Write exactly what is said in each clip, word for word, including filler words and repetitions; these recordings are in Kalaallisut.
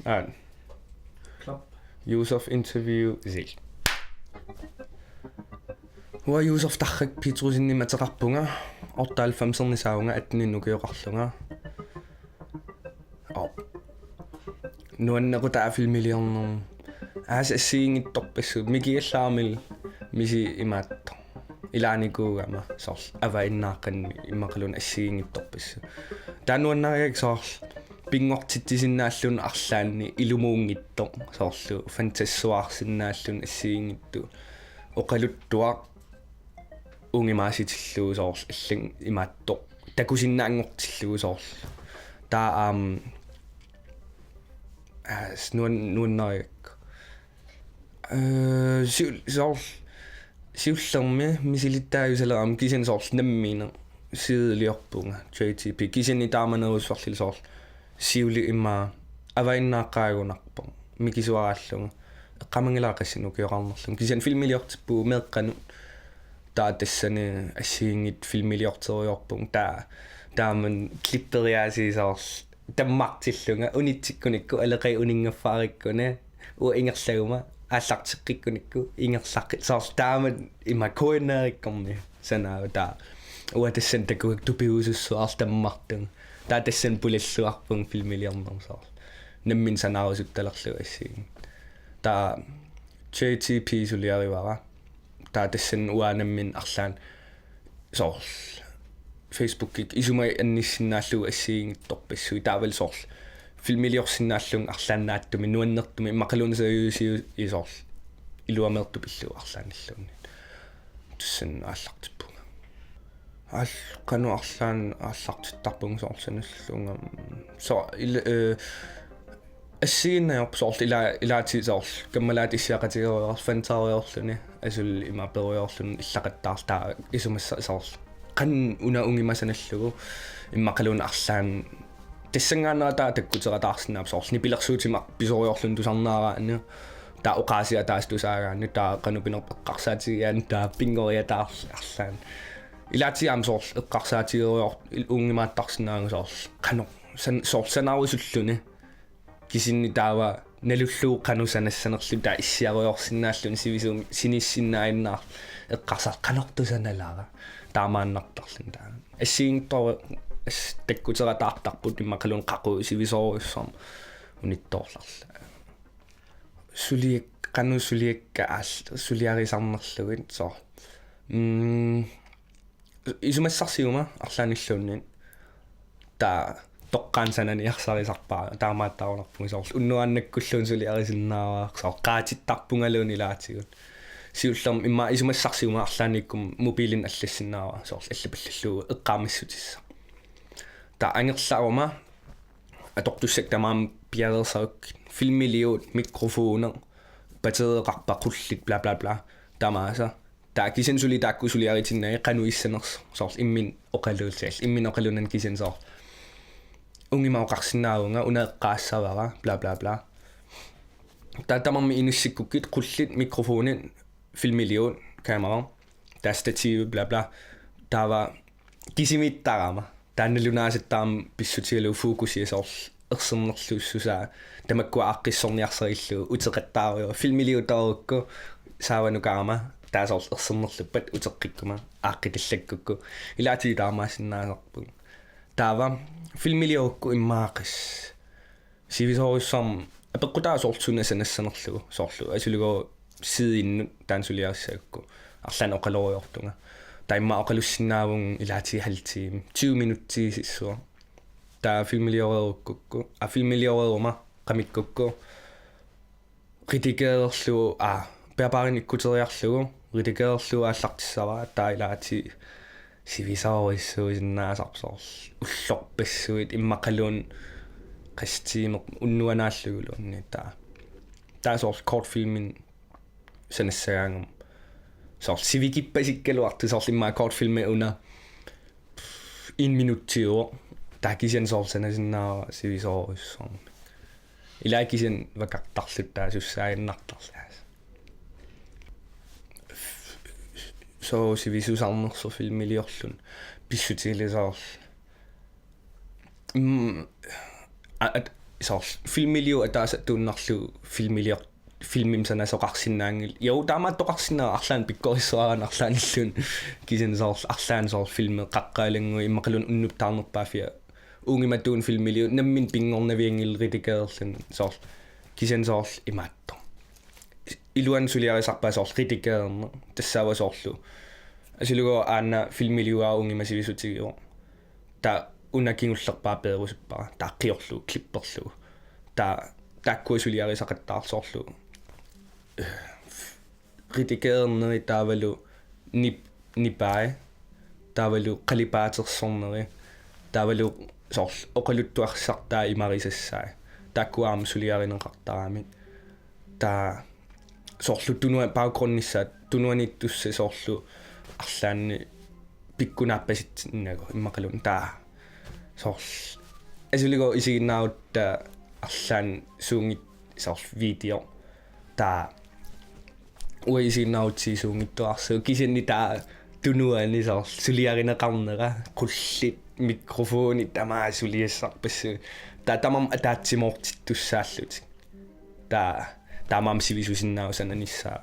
Aat. Klap. Yusuf interview, sil. Uanga Yusuf Tarrak Petrussen-imik ateqarpunga, otteoghalvfemserneq saavunga, atteninik ukioqarlunga. Aap. Nuannequtaa filmiliorneq. Aasiit assigiinngitsorpassuit, mikigallaramik misi imaattoq. Ilaanikuugama soorlu avannaaqqanni immaqaluunniit assigiinngitsorpassuit. Taava nuannarigakku soorlu pinngortitsisinnaalluunniit arlaanni ilumuunngitsoq, soorlu fantassuarsinnaalluunniit assigiinngitsoq, oqaluttuaq ungimaasitillugu soorlu allanngortittoq, takusinnaanngortillugu soorlu. Taava aamma, aa, s-, nuan-, nuannarigakku. Ee, siul-, soorlu siullermik misilittaajusalerama kisianni soorlu nammineq siiliorpunga, J T P. Kisianni taamanerussuarli soorlu siulleq ima avannaaqqaagunarpoq, mikisuaraallugu. Eqqaamanngilara qassinik ukioqarnerlunga. Kisianni filmiliortippugut meeqqanut. Taava tassani assigiinngitsut filmiliorteriarpugut. Taava taama klipperiaasiit soorlu tammartillunga, unitsikkunikku aleqai uninngaffaarikkuni, uanga ingerlaguma aallarteqqikkunikku ingerlaqqi-, soorlu taama ima K N R-ikkormiut sanaavara. Taava uanga tassani takuakka tupigusussua soorlu tammartunga. Taava tassani pulalluarpunga filmiliornerma soorlu nammineq sanaarusuttalerlugu assigiinngitsoq. Taava J T P suliarivara. Taava tassani uanga nammineq arlaannik soorlu Facebookikkut isumagit annissinnaallugu assigiinngitsorpassuit, taavalu soorlu filmiliorsinnaallunga arlaannaatsumik nuannertumik, immaqaluunniit seriøsiusumik soorlu iluameertut pillugu arlaannilluunniit. Tassani aallartippunga. Aal-, qanoq arlaannik aallartittarpunga soorlu sanallunga. Soorlu il-, ee, assigiinnarpoq soorlu ila-, ilaatigut soorlu kammalaat issiaqatigerujoorluni, fantarujoorluni, asuli ima perujoorluni illaqattaarluta isumassaq soorlu. Qanoq una ungimasaq nallugu, immaqaluunniit arlaannik tassanngaannaq taava takkuterataarsinnaapput soorlu nipilersuutimik pisorujoorluni tusarnaaraanni. Taava oqaasii ataaseq tusaagaanni, taava qanoq pinerpoq eqqarsaatigigaanni, taava pinngoriataarluni arlaannik. Ilaatigut aamma soorlu eqqarsaatigerujoor-, il-, ungimaattarsinnaavugut soorlu qanoq san-, soorlu sanaarusulluni. Kisianni taava nalullugu qanoq sanassanerlugu, taava issiarujoorsinnaalluni sivisuumik sinissinnaaginnaarlugu eqqarsarluni qanortoq sanalara. Taamaannartarluni taava. Assigiinngitsoq as-, takkuterataartarput immaqaluunniit qaqugu sivisoorujussuarmik unittoorlarluni. Suliak-, qanoq suliakka aal-, suliarisarnerlugit soorlu. Mm, isumassarsiguma arlaannilluunniit. Taava toqqaannaq sananiarsarisarpara, taamaattaarunarpunga soorlu. Unnuaannakkulluunniit suliarisinnaavara, soorlu qaatittarpungaluunniit ilaatigut. Siullermik immaqa isumassarsiguma arlaannikkut mobiilinik allassinnaavara, soorlu allapallallugu eqqaamassutissaq. Taava angerlaruma atortussakka tamaasa piareersarukkit, filmiliut, mikrofoni, batterieqarpat, qullit, bla bla bla. Tamaasa. Taava kisianni suli taakku suliaritinnagit qanoq issanersoq. Soorlu imminut oqaluulluta. Imminut oqaluunnermi kisianni soorlu: Ungimma oqarsinnaavunga, una eqqaassavara, bla bla bla. Taava tamarmik inissikkukkit, qullit, mikrofonit, filmiliut, kamera, taava stativi, bla bla. Taava kisimiittarama. Taanna nalunaasattaarama pissutigalugu fokusia soorlu ersernerluussusaa, tamakkua aaqqissorniarsarillugu uteqattaarujoor. Filmiliutoorukku saavanut karama, taava soorlu ersernerluppat uteqqikkuma aaqqitallakkukku. Ilaatigut taamaassinnaasarput. Taava filmiliorukku immaqa qas- sivisoorujussuarmik apeqqutaavoq soorlu suna sanassanerlugu, soorlu asuli sideannut taanna suliarissagukku arlaannik oqalorujoortunga. Taava immaqa oqalussinnaavunga ilaatigut halv time, tyve minutsiisissuaq. Taava filmilioreerukkukku, aa, filmilioreeruma qamikkukku, redigererlugu, aa, bærbarinut ikkuteriarlugu, redigererlugu aallartissavara, taava ilaatigut sivisoorujussuusinnaasarpoq soorlu ullorpassuit immaqaluunniit qassit timer unnuanaalluguluunniit taava. Taava soorlu kortfilmimik sanassagaangama soorlu sivikippasikkaluartoq, soorlu immaqa kortfilmi una en minut tyve, Taava kisianni soorlu sanasinnaavara sivisoorujussuarmik. Ilaa kisianni vakartarluta taava sussaaginnartarlunga. Soorlu sivisusarnersoq filmiliorluni pissutigileq soorlu. Mm, a-, at-, soorlu filmiliu ataaseq tuunnarlugu filmilior-, filmimik sanasoqarsinnaanngilaq. Jo, taamaattoqarsinnaavoq arlaannik pikkorissuaraanni arlaannilluunniit. Kisianni soorlu arlaanni soorlu filmi qaqqaalingu immaqaluunniit unnuup taarnerpaaffia. Uunga imatut filmiliu nammineq pinngornavianngilaq redigererluni soorlu. Kisianni soorlu imaattoq. Iluani suliarisarpaa soorlu redigererneq. Tassaavoq soorlu. Asuli uanga aana filmiliuara uunga ima sivisutigivoq. Taava una kingullerpaaq peerusuppara. Taava qiorlugu, klipperlugu. Taava taakkua suliarisaqattaarluni soorlu. Redigererneri taavalu nip-, nipai, taavalu qalipaatersorneri, taavalu soorlu oqaluttuassartaa imarisassai. Taakkua aamma suliarineqartaramik. Taava soorlu tunua-, baggrundiussat tunuaniittussat soorlu arlaanni pikkunaappasitsinnagu immaqaluunniit taava. Soorlu asuli uanga isiginnaarutta arlaanni suunngitsut soorlu video. Taava uanga isiginnaarutsigit suunngitsuararsuuvoq kisianni taava tunuani soorlu suliarineqarnera qullit mikrofonit tamaasa suliassarpassuit. Taava tamarmik ataatsimoortittussaallutik. Taava taamaammat sivisusinnaavoq sananissaa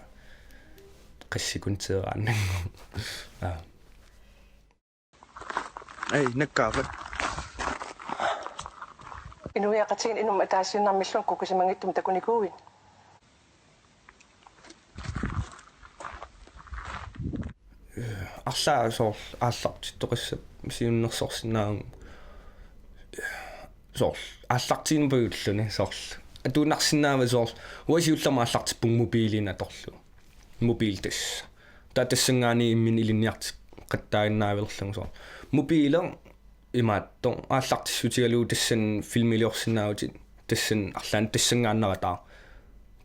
qassikkunteeraannanngorpoq. Aa. Ei, nakkaafat. Inuiaqatigiinni inummik ataasiinnarmilluunniit kukkusimanngitsumik takunikuuit? Arlaat soorlu aallartittoqassappat siunnersorsinnaavugut. Soorlu aallartiinnarpalluunniit soorlu. Atuinnarsinnaavat soorlu. Uanga siullermik aallartippunga mobiilinik atorlugu. Mobiili tassa. Taava tassanngaanniit imminut ilinniartitseqattaaginnaavilerlugu soorlu. Mobiili imaattoq aallartissutigalugu tassani filmiliorsinnaavutit tassani arlaanni tassanngaannarata.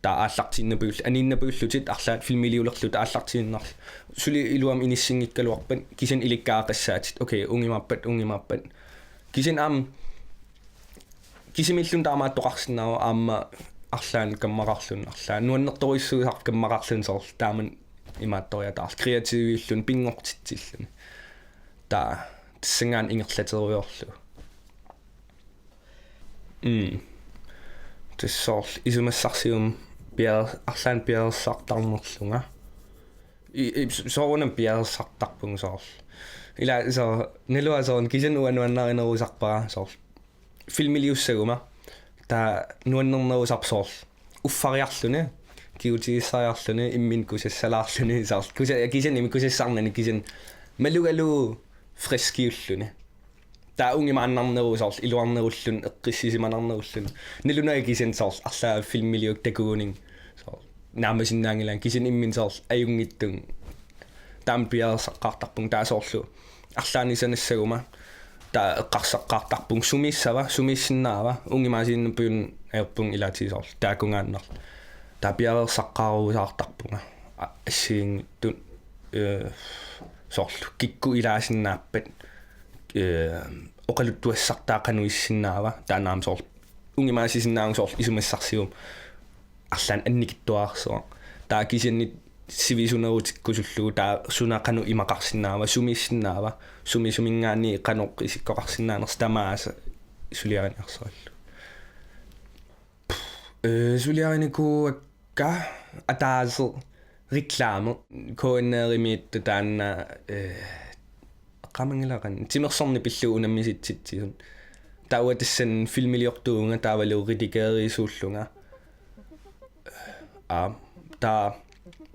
Taava aallartiinnarpallu-, aniinnarpallutit arlaat filmiliulerlutit aallartiinnarlutit. Suli iluamik inissinngikkaluarpat kisianni ilikkagaqassaatit. Okay, uunga imaappat, uunga imaappat. Kisianni aamma kisimiilluni taamaattoqarsinnaavoq aamma arlaanni kammaqarluni arlaanni. Nuannertorujussuusarpoq kammaqarluni soorlu taamani imaattoriataarlugu. Kreativiulluni pinngortitsilluni. Taava tassanngaanniit ingerlaterujoorlugu. Mm. Tassa soorlu isumassarsiummik piar-, arlaannik piareersartarnerlunga. I-, i-, s-, soorunami piareersartarpunga soorlu. Ila soorlu, naluara soorlu kisianni uanga nuannarinerusarpara soorlu. Filmiliussaguma. Taava nuannernerusarpoq soorlu. Uffariarluni. Kigutigissariarluni, imminut kusassalaarluni, soorlu. Kusa-, kisianni imminut kusassarnani kisianni. Malugalugu friskiulluni. Taava uunga imaannarneruvoq soorlu iluarnerulluni, eqqissisimanarnerulluni. Nalunagu kisianni soorlu arlaat filmiliuk takugunik. Soorlu naammasinnaanngilagut kisianni imminut soorlu ajunngitsunik. Taama piareersaqqaartarpunga taava soorlu. Arlaannik sanassaguma. Taava eqqarsaqqaartarpunga sumiissava, sumiissinnaava. Uunga imaasiinnarpiunneq ajorpunga ilaatigut soorlu. Taakungaannarlu. Taava piareersaqqaarusaartarpunga. A-, assigiinngitsut, eh, soorlu kikkut ilaasinnaappat, eh, oqaluttuassartaa qanoq issinnaava, taanna aamma soorlu uunga imaasisinnaavunga soorlu isumassarsiummik arlaannik annikitsuararsuaq. Taava kisianni sivisunerutikkusullugu taava suna qanoq imaqarsinnaava, sumiissinnaava, sumi suminngaanniit qanoq isikkoqarsinnaanersoq tamaasa suliariniarsorallugu. Eh, suliarinikuuakka ataaseq reklame. K N R-imiittoq taanna, eh, qamanngilaq qanoq. Timersorneq pillugu unammisitsitsisoq. Taava tassani filmiliortuuvunga taavalu redigererisuullunga. Aa, taava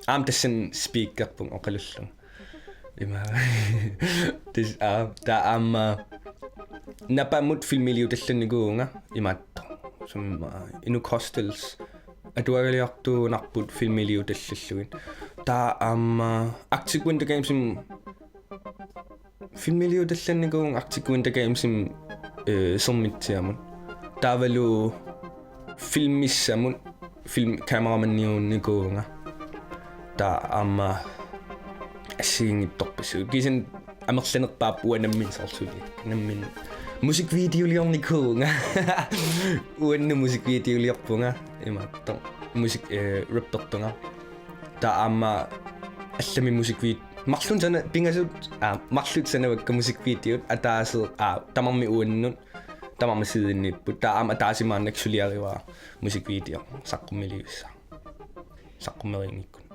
aamma tassani speakerpunga oqalullunga. Ima. Tis-, aa, taava aamma napamut filmiliutallannikuuvunga imaattoq. Summa Inuk Hostels atuagaliartuunarput filmiliutallallugit. Taava aamma Arctic Winter Games-imi filmiliutallannikuuvunga Arctic Winter Games-imi, eh, Sermitsiamut. Taavalu filmissamut, film cameramanniunnikuuvunga. Taava aamma assigiinngitsorpassuit. Kisianni amerlanerpaap uanga nammineq soorlu suli. Nammineq Musikvideoliornikuuvunga. Uannut musikvideoliorpunga. Imaattoq. Musik, eh, rappertunga. Taava aamma allamik musikvid-, marlunnik sana-, pingasut, aa, marlunnik sanavakka musikvideot, ataaseq, aa, tamarmik uannut, tamarmik siidinniipput. Taava aamma ataaseq maannakkut suliarivara musikvideo, saqqummiliussa. Saqqummeriinngikkunik.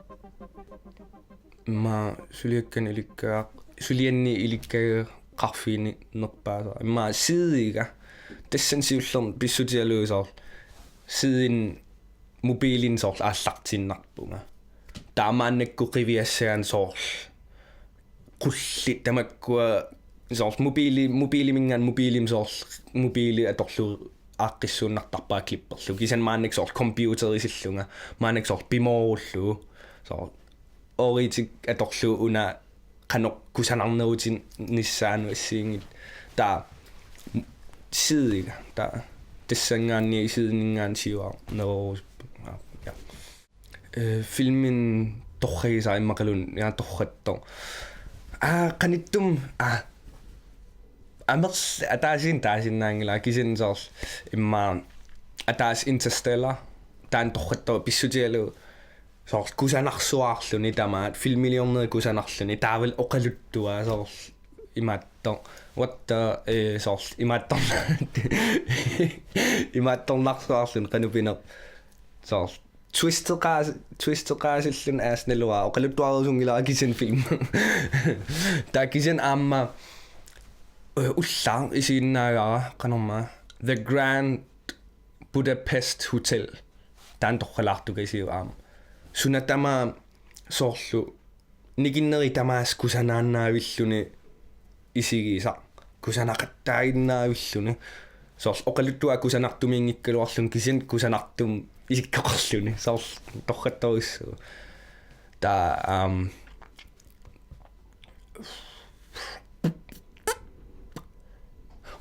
Immaqa suliakkanik ilikkagaq-, suliannik ilikkagaqarfiini nerpaasara. Immaqa siidinga. Tassani siullerni pissutigalugu soorlu siidinni mobiilini soorlu aallartiinnarpunga. Taava maannakkut qiviassagaanni soorlu qullit tamakkua soorlu mobiili-, mobiiliminngaanniit mobiilimi soorlu mobiili atorlugu aaqqissuunnartarpara klipperlugu. Kisianni maannakkut soorlu computerisillunga. Maannakkut soorlu pimoorullugu. Soorlu ooriitik atorlugu una qanoq kusanarnerutinnissaanut assigiinngitsoq. Taava siidinga. Taava tassanngaanniit siidinninngaanniit siuarneruvoq. Ja. Eh, filmimi torragisara immaqaluunniit, ja, torrattoq. Aa, qanittumi, aa, amerl-, ataasiinnaq taasinnaanngilaq, kisianni soorlu immaqa ataaseq Interstellar, taanna torrattoq pissutigalugu soorlu kusanarsuarluni tamaat, filmiliorneri kusanarluni, taavalu oqaluttuaa soorlu imaattoq, what the, eh, soorlu imaattor-, imaattornarsuarluni qanoq pineq, soorlu twisteqaas-, twisteqaasilluni, aas, naluara, oqaluttuarusunngilara kisianni film. Taava kisianni aamma, eh, ullaaq isiginnaagara, qanormaa, The Grand Budapest Hotel. Taanna torralaartukasiuk aamma. Suna tamaat soorlu nikinnerit tamaasa kusanaannaavilluni isigisaq. Kusanaqattaaginnaavilluni. Soorlu oqaluttuaa kusanartumiinngikkaluarluni kisianni kusanartumik isikkoqarluni. Soorlu torrattorujussuuvoq. Taava, aam,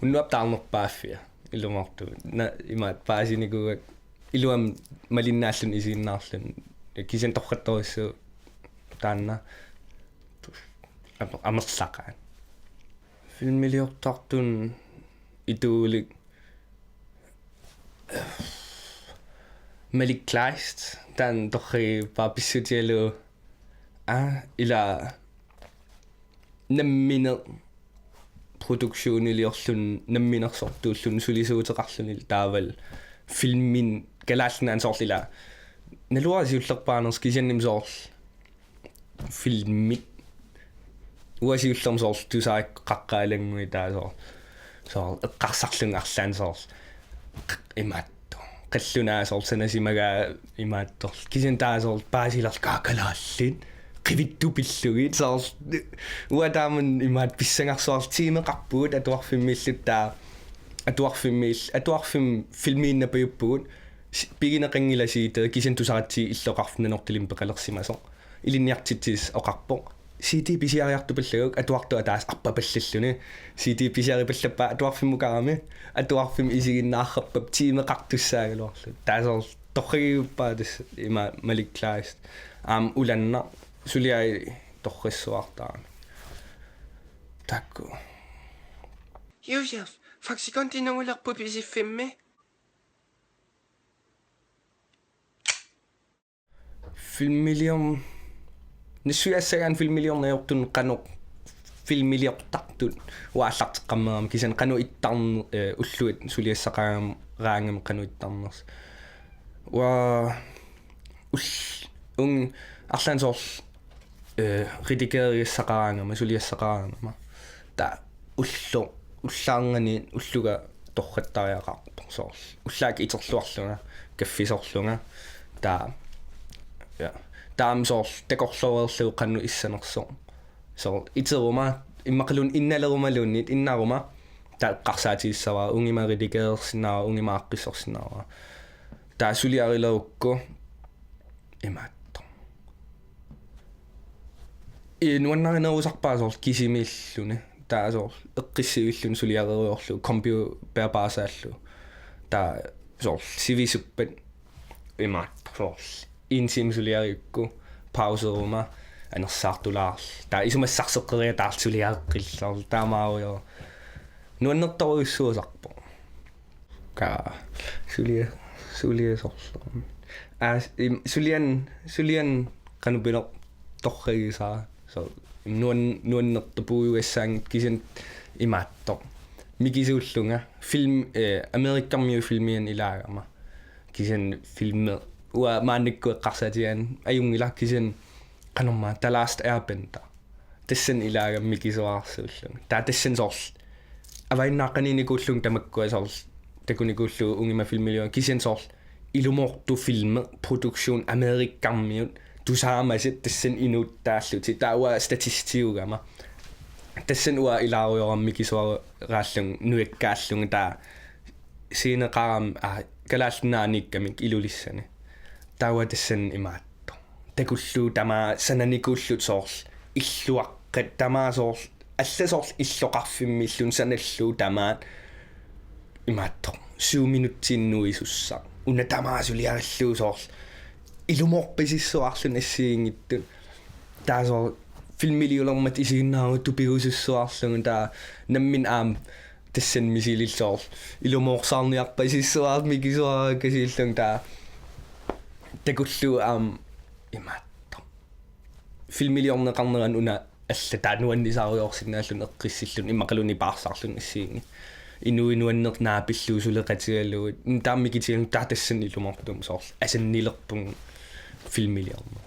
unnuap taarnerpaaffia ilumoortumik. Na, imaat paasinikuuakka iluamik malinnaalluni isiginnaarluni. Kisianni torrattorujussuuvoq taanna. Amer-, amerlaqaat. Filmiliortartunut ituulik Malik Kleist, taanna torragippara pissutigalugu. Aa, ila nammineq produktioniliorluni namminersortuulluni sulisuuteqarluni taavalu filmimi Kalaallit Nunaanni soorlu ila naluara siullerpaanersoq kisiannimi soorlu filmit. Uanga siullermik soorlu tusaakkut qaqqat alannguit taava soorlu, soorlu eqqarsarlunga arlaannik soorlu q-, imaattoq. Qallunaat soorlu sanasimagai imaattorli. Kisianni taava soorlu paasilerlugu kalaallit qivittut pillugit soorlu. Uanga taama imaattoq pissangarsuarluta tiimeqarpugut atuarfimmiilluta taava. Atuarfimmiill-, atuarfimmi filmiinnapajuppugut. Si-, pigineqanngilaq C D, kisianni tusaratsigit illoqarfik Nanortalimmi peqalersimasoq. Ilinniartitsisut oqarpoq: C D pisiariartupallaaruk atuartut ataaseq arpapallalluni. C D pisiaripallappaa atuarfimmukarami. Atuarfimmi isiginnaarpap tiimeqartussaagaluarluta. Taava soorlu torragiuppaa tassa ima Malik Kleist. Aamma Ulanna suliai torrassuartaarami. Taakku. Josef, faxikondi nungulerpoq Pisiffimmi. Filmiliorn-, nassuiassagaanni filmiliorneq ajortunut qanoq filmiliortartut uanga aallarteqqammerama kisianni qanoq ittarn-, eh, ulluit suliassaqaraangama qanoq ittarnersoq. Uanga ul-, uunga arlaannik soorlu eh, redigerigassaqaraangama, suliassaqaraangama. Taava ulloq, ullaarnganiit ulluga torrattariaqarpoq soorlu. Ullaakka iterluarlunga, kaffisorlunga. Taava, ja. Taava aamma soorlu takorloorlugu qanoq issanersoq. Soorlu iteruma, immaqaluunniit innalerumaluunniit, innaruma, taava eqqarsaatigissavara, uunga ima redigerersinnaavara, uunga ima aaqqissorsinnaavara. Taava suliarilerukku imaattoq. Ii, nuannarinerusarpara soorlu kisimiilluni. Taava soorlu eqqissivilluni suliarerujoorlugu, computer bærbare saallugu. Taava soorlu sivisuppat imaattoq soorlu en time suliarigukku pauseruma anersaartulaarlugu. Taava isumassarseqqeriataarlugu suliareqqillugu. Taamaarujoor. Nuannertorujussuusarpoq. Ka sulia sulia sorlu. Aa, im, sulian sulian qanoq pineq torragisaa. So nuan nuannertoq puigugassaanngitsoq kisianni imaattoq. Mikisuullunga film, eh, Amerikamiut filmiani ilaagama. Kisianni filmi uanga maannakkut eqqarsaatigaanni ajunngilaq kisianni qanormaa The Last Airbender. Tassani ilaagama mikisuararsuullunga. Taava tassani soorlu avannaaqqaniinnikuullunga tamakkua soorlu takunikuullugu ungima filmiliorama kisianni soorlu ilumoortoq filmi produktion Amerikamiut tusaamasaat tassani inuuttaallutik. Taava uanga statistiugama. Tassani uanga ilaarujoramik mikisuaraallunga nujakkaallunga taava sceneqarami, aa, Kalaallit Nunaanniikkamik Ilulissani. Taava tassani imaattoq. Takullugu tamaat sananikuullutik soorlu illuaqqat tamaat soorlu alla soorlu illoqarfimmiilluni sanallugu tamaat imaattoq syv minutsinik nuisussaq. Una tamaat suliarillugu soorlu ilumoorpasissuarluni assigiinngitsut. Taava soorlu filmiliulermat isiginnaarutut pigusussuarlugu taava nammineq aamma tassani misilillugu soorlu ilumoorsaarniarpasissuarmik ikisuaraakkasiillunga taava takullugu aamma imaattoq. Filmiliorneqarnerani una alla taava nuannisaarujoorsinnaalluni eqqissilluni immaqaluunniit paarsaarluni assigiinngitsut. Inuit nuanneq naapillugu suleqatigalugit. Taama mikitigalugit taava tassani ilumoortumik soorlu asannilerpunga filmiliorneq.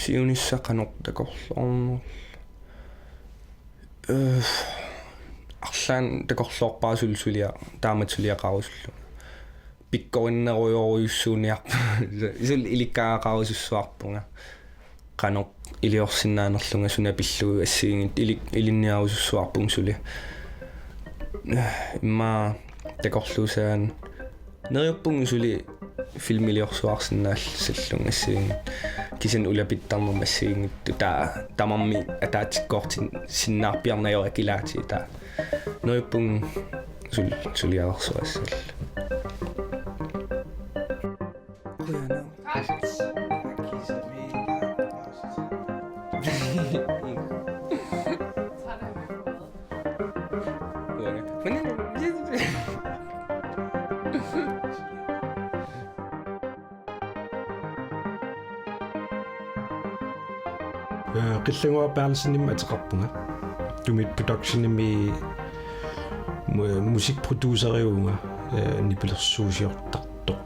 Siunissaq qanoq takorloornerluni. Øh, arlaannik takorloorpara suli sulia-, taamatut suliaqarusullunga. Pikkorinnerujorujussuuniarpunga. Suli ilikkagaqarusussuarpunga. Qanoq iliorsinnaanerlunga suna pillugu assigiinngitsut ili-, ilinniarusussuarpunga suli. Immaqa takorluusaani. Neriuppunga suli filmiliorsuarsinnaallunga assigiinngitsut. Kisianni ulapittarnermut assigiinngitsut taava tamarmik ataatsikkoortinneqarsinnaarpiarneq ajorput ilaatigit taava. Neriuppunga sul-, suliararsuassallunga. Qujanaq. Øh, Qillanguaq Berthelsenimik ateqarpunga. Tumit Productionimi mu-, musikproduceriuvunga, øh, nipilersuusiortartoq.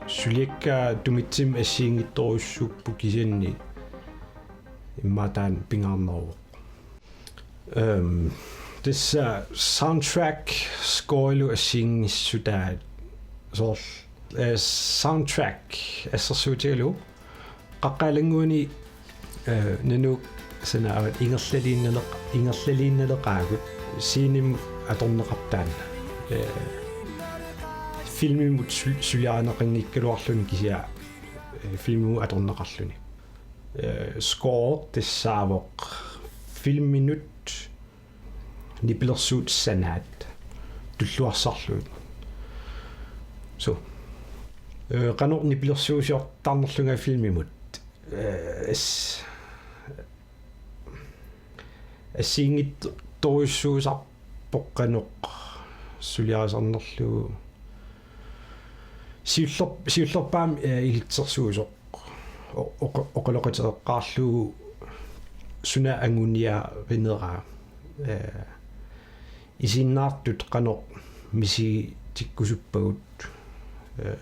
Suliakka Tumitsimik assigiinngitsorujussuupput kisianni immaqa taanna pingaarneruvoq. Øhm, tassa soundtrack scorelu assigiinngissutaat soorlu, øh, soundtrack assersuutigalugu Qaqqat Alannguani, øh, Nanook sanaavat ingerlaliinnaleq-, ingerlaliinnaleqaagut scenemut atorneqartoq taanna. Øh, filmimut su-, suliarineqanngikkaluarluni kisianni, øh, filmimut atorneqarluni. Øh, score tassaavoq filminut nipilersuut sanaat tulluarsarlugit. So. Øh, qanoq nipilersuusiortarnerlunga filmimut. Øh, as-, assigiinngitsorujussuusarpoq qanoq suliarisarnerlugu. Siullerp-, siullerpaamik, øh, ilitsersuisoq. O-, oq-, oqaloqateqaqqaarlugu suna anguniarinera, øh, isiginnaartut qanoq misigitikkusuppagut, øh,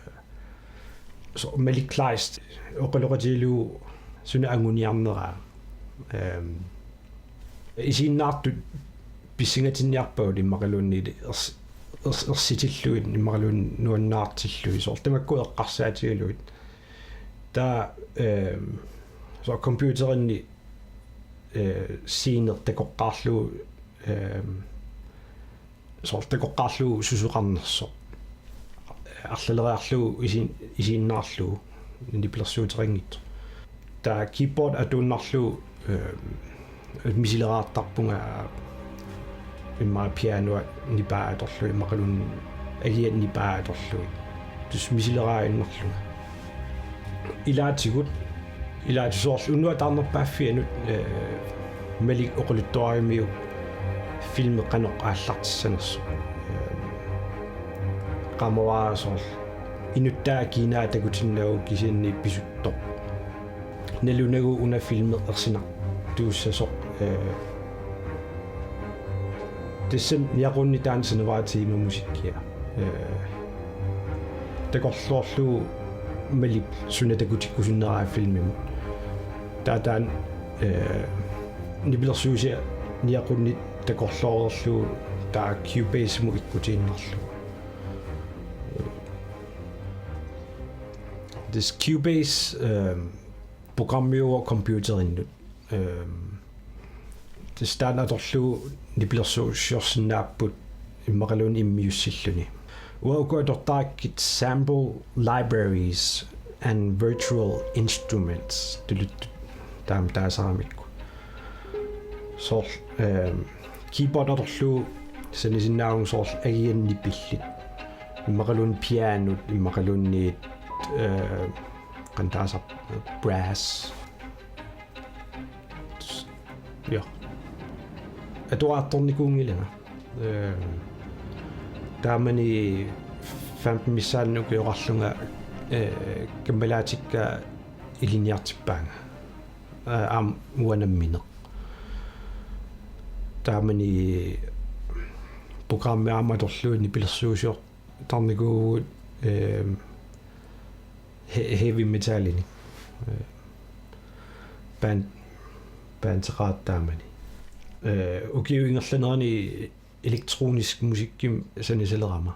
so-, Malik Kleist oqaloqatigalugu suna anguniarnera, øhm, isiginnaartut pissingatinniarpagut immaqaluunniit ers-, ers-, ersitillugit immaqaluunniit nuannaartillugit soorlu tamakku eqqarsaatigalugit. Taava, øhm, soorlu computerinni, øh, scene takoqqaarlugu, øhm, soorlu takoqqaarlugu susoqarnersoq. Arlaleriarlugu isin-, isiginnaarlugu nipilersuuteqanngitsoq. Taava keyboard atuinnarlugu, øh, misileraartarpunga immaqa pianoa nipaa atorlugu immaqaluunniit agiat nipaa atorlugit. Tassa misileraariinnarlunga. Ilaatigut, ilaatigut soorlu unnuap taarnerpaaffianut, øh, Malik oqaluttuaramiuk Filmi qanoq aallartissanersoq. Ehm, qamavaasoq. Inuttaa kiinaa takutinnagu kisianni pisuttoq. Nalunagu una filmi ersinartuussasoq, eh, tassani niaqunni taanna sanavara temamusikkia. Eh, takorloorlugu Malip suna takutikkusunneraa filmimut. Taava taanna, eh, nipilersuusiat niaqunni takorloorlugu taava Cubase-imut ikkutiinnarlugu. Tassa Cubase, ehm, programmiuvoq computerinnut. Ehm, tassa taanna atorlugu nipilersuusiorsinnaapput immaqaluunniit immiussilluni. Uanga uku atortarakkit sample libraries and virtual instruments tuluttut taama taasaramikku. Soorlu, ehm, keyboard atorlugu sanisinnaavunga soorlu agianni pillit. Immaqaluunniit pianut, immaqaluunniit, eh, qantaasaq brass. Ja. Atuartornikuunngilanga. Eh, taamani femten missaanni ukioqarlunga, eh, kammalaatikka ilinniartippaanga. Eh, aamma uanga nammineq. Taamani programmi aamma atorlugu nipilersuusior- tarnikuuvugut, ehm, he-, heavy metalinik. Eh, band-, bandeqaat taamani. Eh, ukiup ingerlanerani elektronisk musikkimik sanisalerama.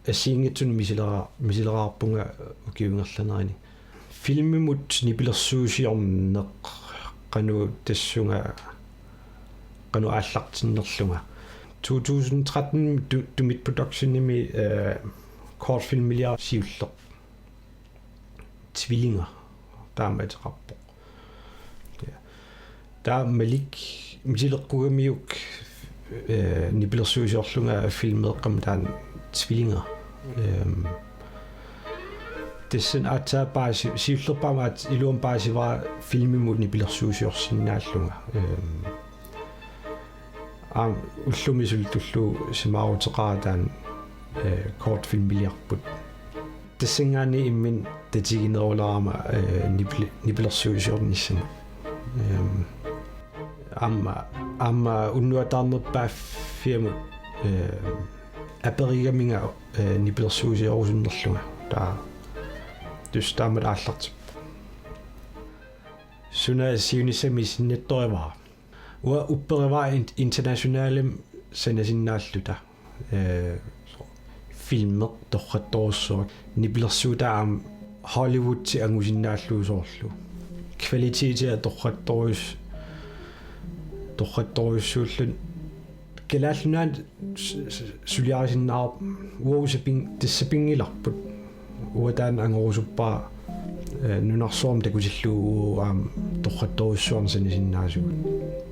Assigiinngitsunik misilera-, misileraarpunga ukiup ingerlanerani. Filmimut nipilersuusiorneq qanoq tassunga qanoq aallartinnerlunga. To tusind tretten Tu-, Tumit Productionimi, eh, kortfilmiliara siulleq. Tvillinger taama ateqarpoq. Ja. Taava Malik misileqqugamiuk, eh, nipilersuusiorlunga filmeeqqamik taanna Tvillinger. Ehm, tassani aatsaat paasi-, siullerpaamik aat-, iluamik paasivara filmimut nipilersuusiorsinnaallunga. Ehm, aamma ullumi suli tullugu simaaruteqarama taanna, eh, kortfilmiliarput. Tassanngaanniit imminut tatiginerulerama, eh, nipile-, nipilersuusiornissamut. Ehm, aamma, aamma unnuaq taarnerpaaffiamut, eh, aperigaminga, eh, nipilersuusiorusunnerlunga. Taava tassa taamatut aallartippoq. Suna siunissami sinnattorivara? Uanga upperivara in-, internationalimik sanasinnaalluta. Eh, filmeq torrattorujussuaq. Nipilersuutaa aamma Hollywoodip angusinnaallugu soorlu. Kvalitetia torrattorujus-, torrattorujussuulluni. Kalaallit Nunaanni s-, s-, suliarisinnaavarput, uagut saping-, tassa sapinngilarput. Uanga taanna angorusuppara, eh, nunarsuarmi takutillugu uagut aamma torrattorujussuarnik sanisinnaasugut.